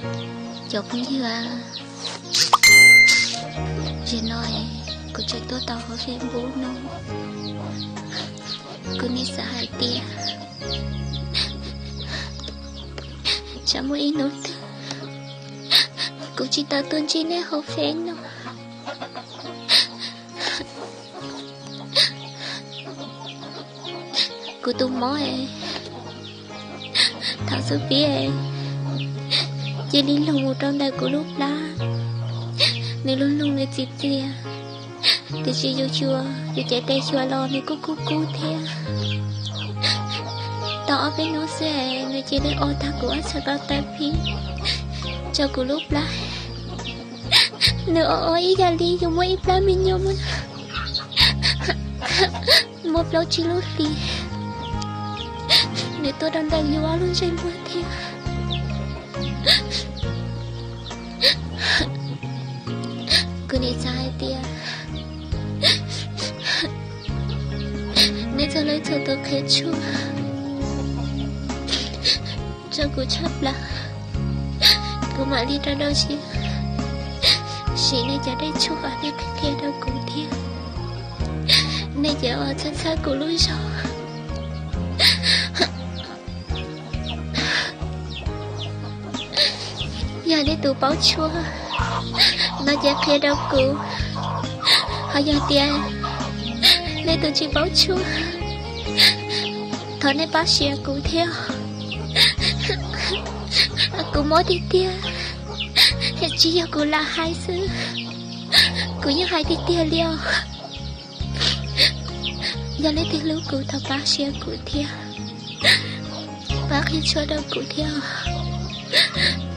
Cov phooj ywg, zaum no kuv tseem tuaj tau hauv Facebook no, kuv nim xav hais tias tsam muaj ib hnub twg kuv tsis tau tuaj ntsib nej hauv Face no. Kuv tus mob es thaum xub pib cia li lug mus rau ntawm kuv lub plab. Nws lug lug nws txias txias, tiam sis yus xyuas yus cev tes xyuas los nws kuj kub kub thiab. Tau ob peb hnub xwb es nws cia li o tag kuv ob txhais ko taw phib rau kuv lub plab. Nws o o ib yam li yus muaj ib plab me nyuam muaj plaub tsib lub hlis, nws tuaj rau ntawm yus ob lub ntsej muag thiab. Kuv nim xav hais tias nej txhua leej txhua tus qhia tshuaj rau kuv tshaj plaws, kuv mam li rau rau siab siv nej cov dej tshuaj uas nej qhia rau kuv thiab nej cov uas txhawb txhawb kuv lub zog. Yog nej tus paub tshuaj no ces qhia rau kuv, ho yog tias nej tus tsis paub tshuaj, thov nej pab share kuv thiab. Kuv mob tiag tiag, tsis yog kuv lam hais xwb, kuv yeej hais tiag tiag li os. Yog leej twg hlub kuv thov pab share kuv thiab, pab qhia tshuaj rau kuv thiab os.